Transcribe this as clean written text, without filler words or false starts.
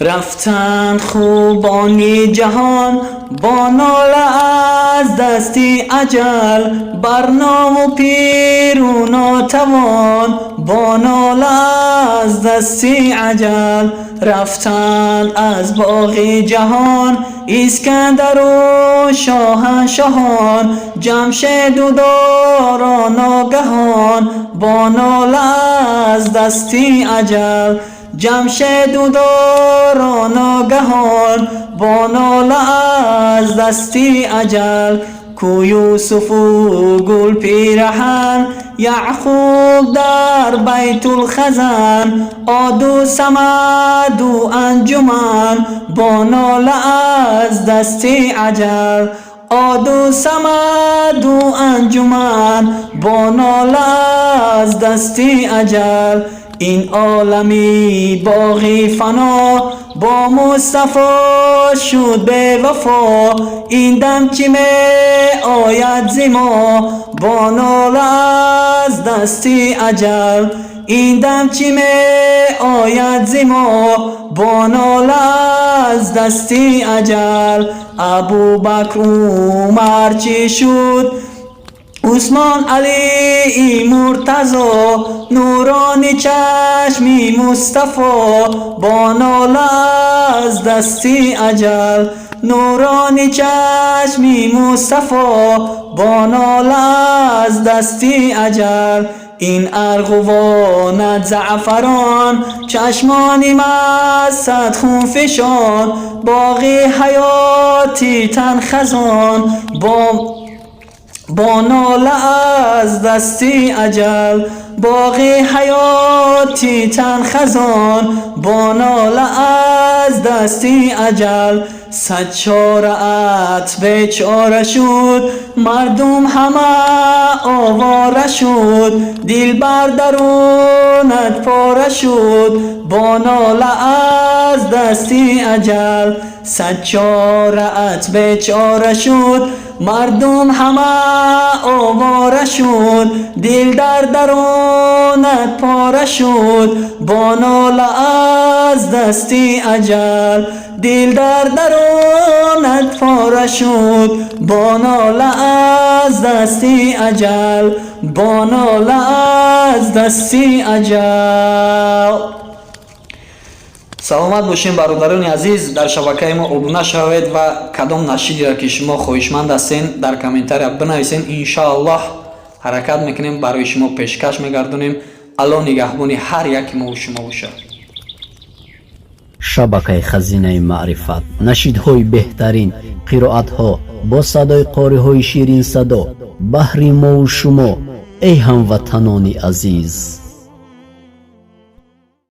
Рафтанд хубони ҷаҳон бо нола аз дасти аҷал, барнову пиру нотавон бо нола аз дасти аҷал. Рафтанд аз боғи ҷаҳон Искандару шоҳаншоҳон, Ҷамшеду Доро ногаҳон бо нола аз дасти аҷал. Ҷамшеду Доро ногаҳон бо нола аз дасти аҷал. Ку Юсуфу гул пираҳан, Яъқуб дар Байтулхазан, Оду Самаду анҷуман бо нола аз дасти аҷал. Оду Самаду анҷуман бо нола аз дасти аҷал. Ин олами боғи фано бо Мустафо шуд бевафо. Ин дам чӣ меояд зи мо бо нола аз дасти аҷал? Ин дам чӣ меояд зи мо бо нола аз дасти аҷал? Абубакр, Умар чӣ шуд, Усмон, Алии Муртазо, нурони чашми Мустафо бо нола аз дасти аҷал. Нурони чашми Мустафо бо нола аз дасти аҷал. Ин арғувонат заъфарон, чашмони мастат хунфишон, боғи ҳаёти тан хазон бо нола аз дасти аҷал. Боғи ҳаёти тан хазон бо нола аз дасти аҷал. Сад чораат бечора шуд, мардум ҳама овора шуд, дил бар дарунат пора шуд бо нола аз дасти аҷал. Сад чораат бечора шуд, мардум ҳама овора шуд, дил дар дарунат пора шуд бо нола аз дасти аҷал. Дил дар дарунат пора шуд бо нола аз дасти аҷал, бо нола аз дасти аҷал. Саломат бошем, бародарони азиз. Дар шабакаи мо обуна шавед ва кадом нашидеро, ки шумо хоҳишманд ҳастен, дар комментария бинависен. Иншоаллоҳ, ҳаракат мекунем, барои шумо пешкаш мегардонем. Аллоҳ нигаҳбони ҳар яки мову шумо бошад. Шабакаи «Хазинаи маърифат» нашидҳои беҳтарин, қироатҳо бо садои қориҳои ширинсадо баҳри мову шумо, эй ҳамватанони азиз.